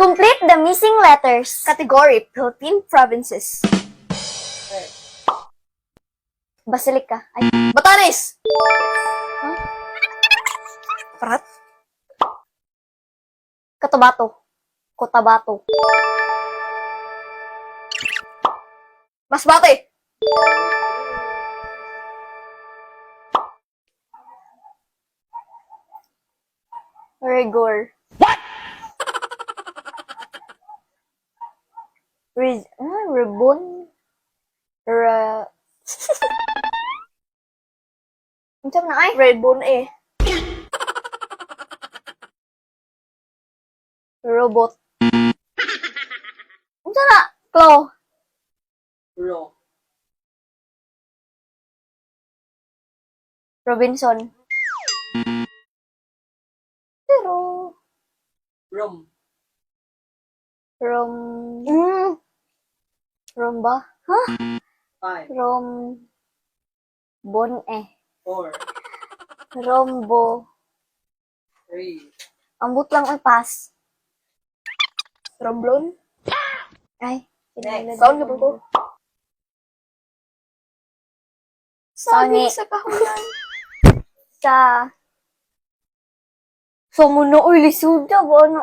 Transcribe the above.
Complete the missing letters. Category, Philippine provinces. Basilica. Ay, Batanes! Huh? Prat? Katubato. Cotabato. Masbate! Rigor. What? Riz, ah, ribbon? Ra... Unsa man na ay? Redbone eh. Robot. Unsa na? Claw. Ro. Robinson. Pero Rom. Rom Rom ba? Huh? 5, Rom Bon eh. 4, Rombo. 3, Ambot lang ay pass. Romblon? Ay. Next. Sound ka ba ko? Sangi. Saging sa kahuyan. Sa Sumuno uy lisuda ba ano?